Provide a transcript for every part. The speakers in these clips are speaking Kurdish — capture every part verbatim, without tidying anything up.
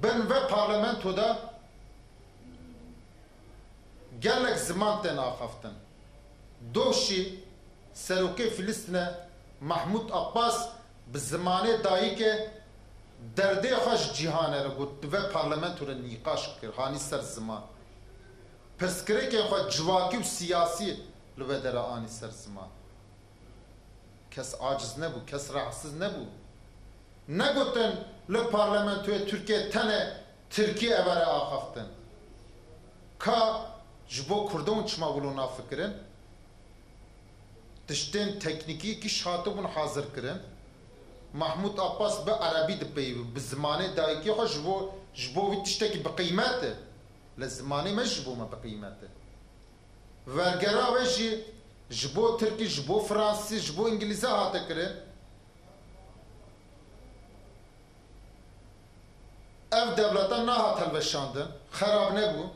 Bin ve parlamento de gelek ziman tên axaftin. Doşî serokê Filistine Mahmud Abbas bi zimanê dayikê derdê xwe ji cîhanê re got, di ve parlamento re nîqaş kir, hanî ser ziman. Pirsgirêkên xwe civakî û siyasî li ve dere anî ser ziman. Kes aciz nebû, kes rahatsiz nebû. Negotin li parlamentoyê Tirkiyê tenê Tirkî evere axaftin. Ka ji bo Kurdan çima wilo nafikirin? Tiştên teknîkî kîş hatibûn hazir kirin. Mahmud Abbas bi erebî dipeyivî, bi zimanê dayikê xwe ji bo, ji bo wî tiştekî bi qîmet e. Lê zimanê me ji bo me bi qîmet e. Vergera we jî ji bo tirkî, ji bo fransî, ji bo îngilîzî hate kirin. Ev dewleta nehat hilweşandin, xerab nebû.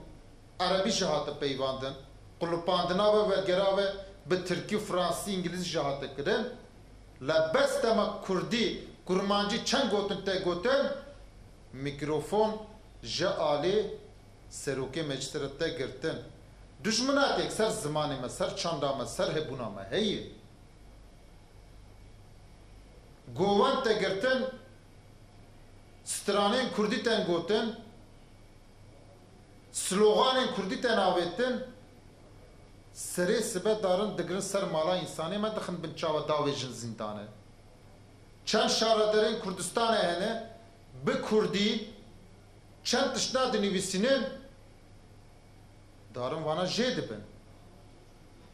Erebî jî hate peyvandin. Qulipandina we, vergera we bi tirkî, fransî, îngilîzî jî hate kirin. Lê bes dema kurdî, kurmancî çend gotin tê gotin, mîkrofon ji alî serokê meclisê re tê girtin. Dijminatêk ser zimanê me, ser çanda me, ser hebûna me heye. Gowan tê girtin, stranên kurdî tên gotin, sloganên kurdî tên avêtin, serê sibe darin digirin ser mala însanê me, dixin bin çawa davêjin zîndanê. Çend şaredarên Kurdistanê hene, bi kurdî çend tiştna dinivîsînin, darin vana jê dibin.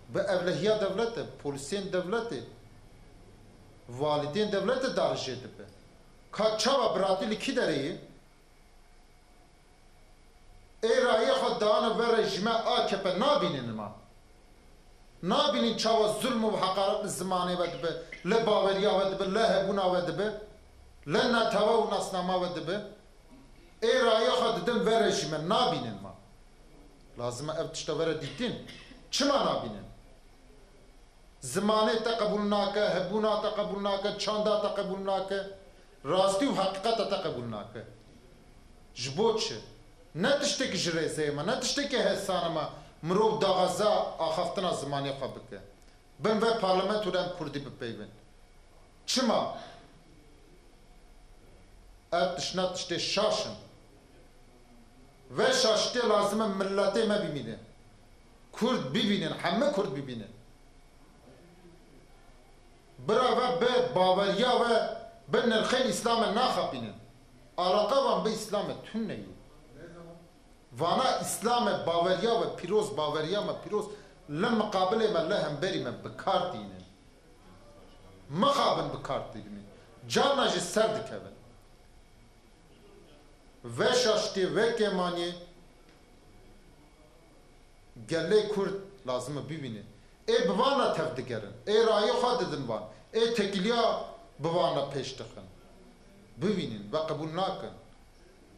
Bi ewlehiya dewletê, polîsên dewletê, walîdên dewletê darin jê dibin. Ka çawa biratî li kî derê ye? Ê rayê xwe dane ve rejîme A K P nabînin ma. Nabînin çawa zulm û heqaret li zimanê ve dibe, li baweriya ve dibe, li hebûna ve dibe, li netewe û nasnama ve dibe. Ê rayê xwe didin ve rejîme, nabînin ma. Lazim e ev tişta were dîtin. Çima nabînin? Zimanê te qebûl nake, hebûna te qebûl nake, çanda te qebûl nake, rastî û heqîqeta te qebûl nake. Ji bo çi? Ne tiştekî ji rêzeyê me, ne tiştekî hêsanê me mirov daxwaza axaftina zimanê xwe bike. Bin ve parlamento de em kurdî bipeyvin. Çima? Ev tiştna tiştê şaş in. Ve şaştê lazim e miletê me bibîne. Kurd bibînin, hemî Kurd bibînin. Bira ve bi baweriya ve, bi nirxên Îslamê naxapînin. Alaqa wan bi Îslamê tune ye. Vana Îslam e, baweriya we pîroz, baweriya me pîroz, li miqabilê me, li hemberî me bi kar tînin. Mixabin bi kar tînin. Carna jî ser dikevin. Veşa ştê vekê manî gelê Kurd lazim e bibîne. Ê bi van re tev digerin. Ê rayê xwe didin van. Ê tekîliya bi van re pêş dixin. Bibînin, ve qebûl nakin.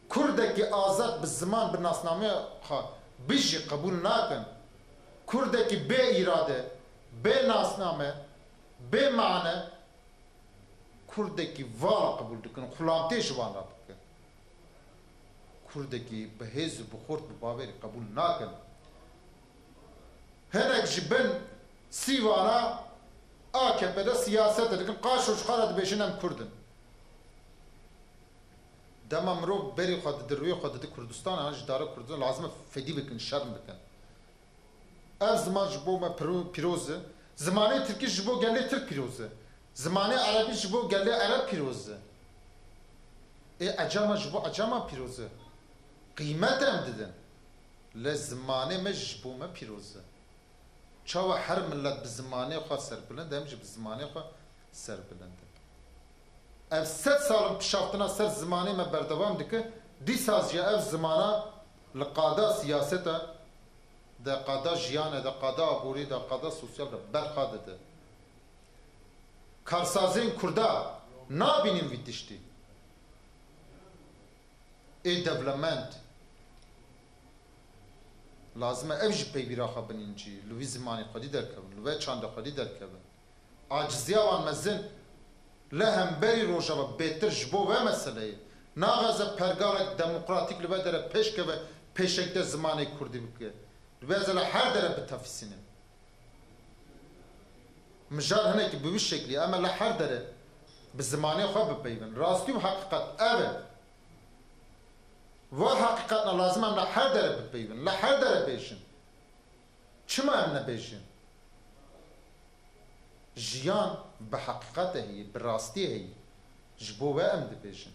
Kurdekî azad bi ziman, bi nasnameya xwe bijî qebûl nakin. Kurdekî bê îrade, bê nasname, bê mane, Kurdekî vala qebûl dikin, xulamtê ji van re bikin. Kurdekî bi hêz û bi xort, bi bawerî qebûl nakin. Hinek ji bin sîvana A K P de siyaset dikin, qaşo ji xwe re dibêjin em Kurd in. Dema mirov berî xwe didi, rûyê xwe didi Kurdistanê, an ji dara Kurdistanê lazim e fedî bikin, şerm bikin. Ev ziman ji bo me piro-, pîroz e. Zimanê tirkî ji bo gelê tirk pîroz e. Zimanê erebî ji bo gelê ereb pîroz e. Ê ecama ji bo ecama pîroz e. Qîmet em didin. Lê zimanê me ji bo me pîroz e. Çawa her milet bi zimanê xwe serbilind e, em jî bi zimanê xwe serbilind in. Ev sed sal in pişaftina ser zimanê me berdewam dike, dîsa jî ev zimana li qada siyaseta de, qada jiyanê de, qada aborî de, qada sosyal de berxa dide. Karsazên Kurda nabînin vî tiştî. Ê dewlemend lazim e ev jî peywîra xwe binîn cî, li wî zimanê xwedî derkevin, li wê çanda xwedî derkevin. Aciziya wan mezin li hemberî Rojava bêtir ji bo vê meseleyê, Naxwaze pergalek demokratîk li vê dere pêş keve, pêşengtiya zimanê kurdî bike. Dixwaze li her dere bitefisîne. Mijar hinekî bi wî şeklî, em ê li her dere bi zimanê xwe bipeyivin. Rastî û heqîqet ev e. Va heqîqetna lazim em li her dere bipeyivin, li her dere bêjin. Çima em nebêjin? Jiyan bi heqîqetê heye, bi rastiyê heye. Ji bo we em dibêjin.